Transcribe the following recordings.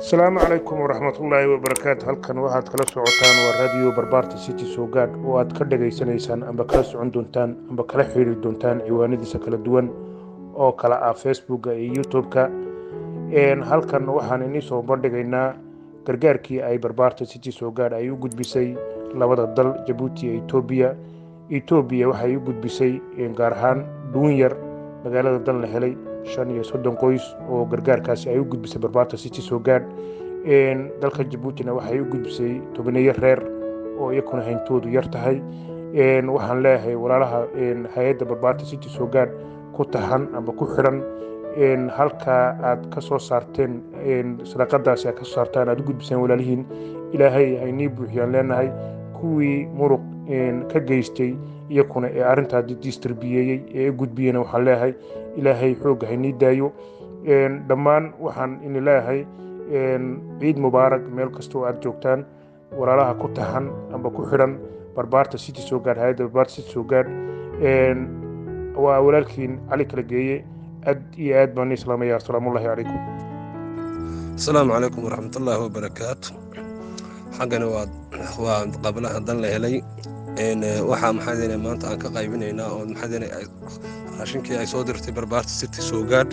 Asalaamu calaykum waraxmatullaahi wabarakaatu. Halkan waxaad kala socotaan waa Raadiyo Barbaarta City Soogaadh, oo aad ka dhagaysanaysaan amba kala socon doontaan amba kala xiriiri doontaan ciwaanadiisa kala duwan oo kala ah Facebooka iyo YouTube-ka. Halkan waxaan inii soo bandhigaynaa gargaarkii ay Barbaarta City Soogaadh ay u gudbisay labada dal, Jabuuti iyo Etoobiya. Etoobiya waxay u gudbisay, gaar ahaan Dhuunyar, magaalada Dan la Helay, 35 qoys oo gargaarkaasi ay u gudbisay Barbaarta City Soogaadh. Dalka Jabuutina waxay u gudbisay 10-eeyo reer oo iyakuna hayntoodu yar tahay. Waxaan leeyahay walaalaha hay-adda Barbaarta City Soogaadh ku tahan amba ku xiran, halkaa aad ka soo saarteen sadaqadaasi, aad ka soo saartaan, aad u gudbiseen walaalihiin, Ilaahay haynii buuxiyaan leenahay. Kuwii muruq ka geystay iyakuna ee arrintaa distribiyeeyey ee u gudbiyeyna, waxaan leeyahay Ilaahay xoogga haynii daayo. Dhammaan waxaan ini leeyahay ciid mubaarak meel kasta oo aad joogtaan, walaalaha ku tahan amba ku xidhan Barbaarta City Soogaadh, hay-adda Barbaarta City Soogaadh. Waa walaalkiin Cali Kala Geeye. Aad iyo aad baan islaamaya. Asalaamullahi calaykum. Asalaamu calaykum waraxmatullaahi wabarakaatu. Xaggani waa qablaha Dan la Helay. Waxaa maxaa maanta aan ka qaybinaynaa oo maxaa raashinkii ay soo dirtay Barbaarta City Soogaadh.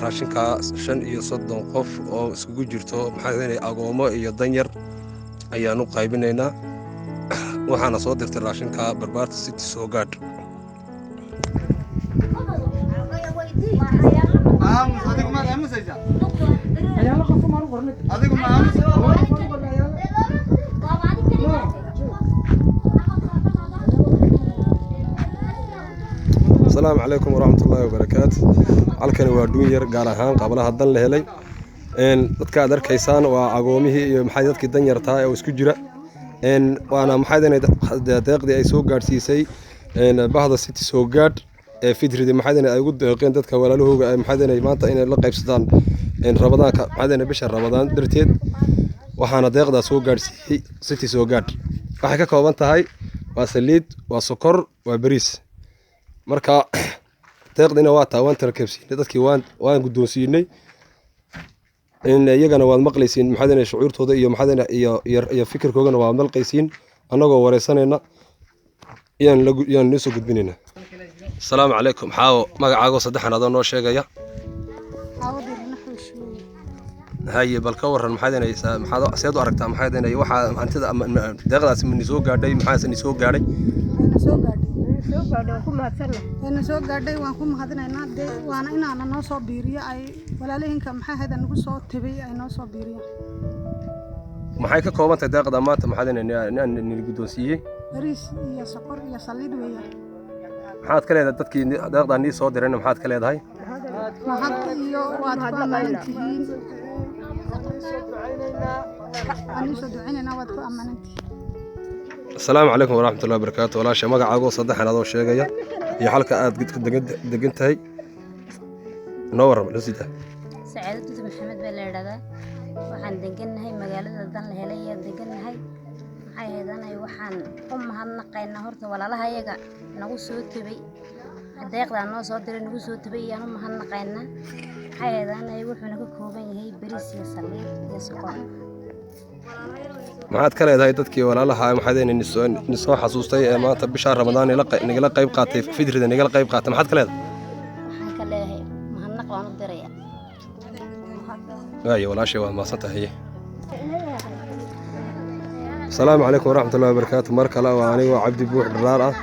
Raashinkaa 35 qof oo iskugu jirto maxaa agoomo iyo danyar ayaan u qaybinaynaa. Waxaana soo dirtay raashinka Barbaarta City Soogaadh. Adigu maad aamusaysaa? Adigu ma aamus? Asalaamu calaykum waraxmatullaahi wabarakaatu. Halkani waa Dhuunyar, gaar ahaan qablaha Dan la Helay. Dadka aad arkaysaan waa agoomihii iyo maxay dadkii danyartaa oo isku jira. Waana maxay deeqdii ay soo gaadhsiisay bahda City Soogaadh ee fitridii, maxay ay ugu deeqeen dadka walaalahooga, maxay maanta inay la qaybsadaan Ramadaanka, maxay bisha Ramadaan darteed. Waxaana deeqdaa soo gaadhsiiyey City Soogaadh. Waxay ka kooban tahay waa saliid, waa sokor, waa bariis. Marka deeqdiina waa taa, waan tarkabsiinay dadkii, waan guddoonsiinay. Iyagana waad maqlaysiin maxaa shucuurtooda iyo maxaa iyo fikirkoogana waad maqlaysiin. Annagoo wareysanayna yaan noo soo gudbinayna. Asalaamu calaykum. Xaawo, magacaago saddexan adoo noo sheegaya. Haye, bal ka waran, maxaad inaysaa, maxaad seed u aragtaa, maxaad inay waxaa hantida ama deeqdaasi ma ni soo gaadhay, maxaase ni soo gaadhay? Wayna soo gaadhay, waan ku mahadinaynaa. Dee waana inaana noo soo biiriyo ay walaalihinka maxaa hayda nagu soo tibay ay noo soo biiriyaan. Maxay ka kooban tahay deeqda maanta, maxaad inay ni guddoonsiiyey? Bariis iyo sokor iyo saliid weeyaan. Maxaad ka leedahay dadkii deeqdaa nii soo dirayna, maxaad ka leedahay? Mahad iyo waad ku ammaanan tihiin, waan ii soo ducaynaynaa, waad ku ammaanan tihiin. Asalaamu calaykum waraxmatullahi wabarakaatu. Walaasha, magacaagoo saddexan adoo sheegaya iyo halka aad degan tahay noo warrama lasida. Sacaado Dudu Maxamed baa la idhahdaa. Waxaan degannahay magaalada Dan la Helay ayaan degannahay. Maxay haydanay, waxaan u mahadnaqaynaa horta walaalahayaga nagu soo tebay, deeqdaa noo soo diray, nagu soo tebay ayaan u mahadnaqaynaa. Maxay haydanay, wuxuuna ka kooban yahay bariis iyo saliid iyo sokor. Maxaad ka leedahay dadkii walaalaha maxaad ni soo xasuustay ee maanta bisha Ramadaan nagala qayb qaatay, fitrida nagala qayb qaatay, maxaad ka leedahay? Waxaan ka leeyahay mahadnaq waan u diraya. Waayo walaashay, waad mahadsan tahay. Asalaamu calaykum waraxmatullahi wabarakaatu. Mar kale waa anigoo Cabdi Buux Dharaar ah.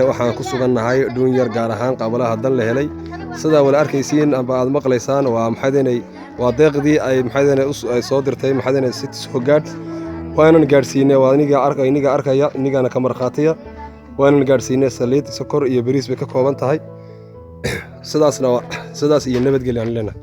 Waxaan ku sugannahay Dhuunyar, gaar ahaan qabalaha Dan la Helay. Sidaa wala arkaysiin amba aad maqlaysaan, waa maxaydinay, waa deeqdii ay maxaydinay ay soo dirtay maxaydinay City Soogaadh. Waanan gaadhsiinay, waa iniga arka, iniga arkaya, inigana ka markhaatiya. Waanan gaadhsiinay saliid, sokor iyo bariis bay ka kooban tahay. Sidaasna sidaas iyo nabadgelyo aan leenahay.